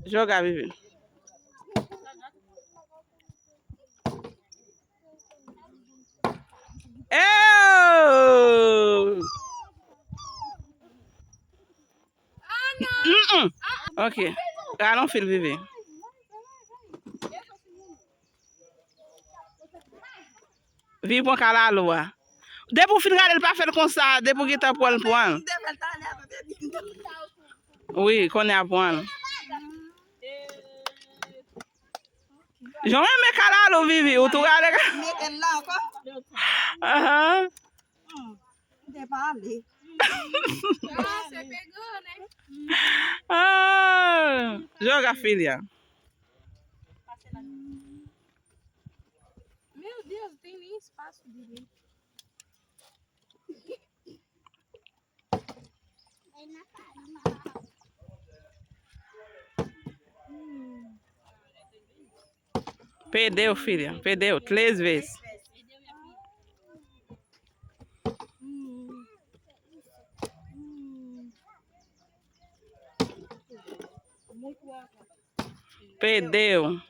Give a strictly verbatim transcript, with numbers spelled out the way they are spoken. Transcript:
Joga, Vivi. Oh! Mm-mm. Ok. Rale yon fil, Vivi. Vivi pran kalalou a. Depi w fin rale l, pa fè l konsa. Depi w gentan pran l, pran l. Wi, konnen ap pran l. Jan w renmen kalalou, Vivi, ou tou rale ka- Mete l la ankò. Ahan. Hmm. Te pale. Ah, se pegou, né? Ah, joga, filha. Meu Deus, não tem nem espaço direito. Perdeu, filha. Perdeu três vezes. Perdeu.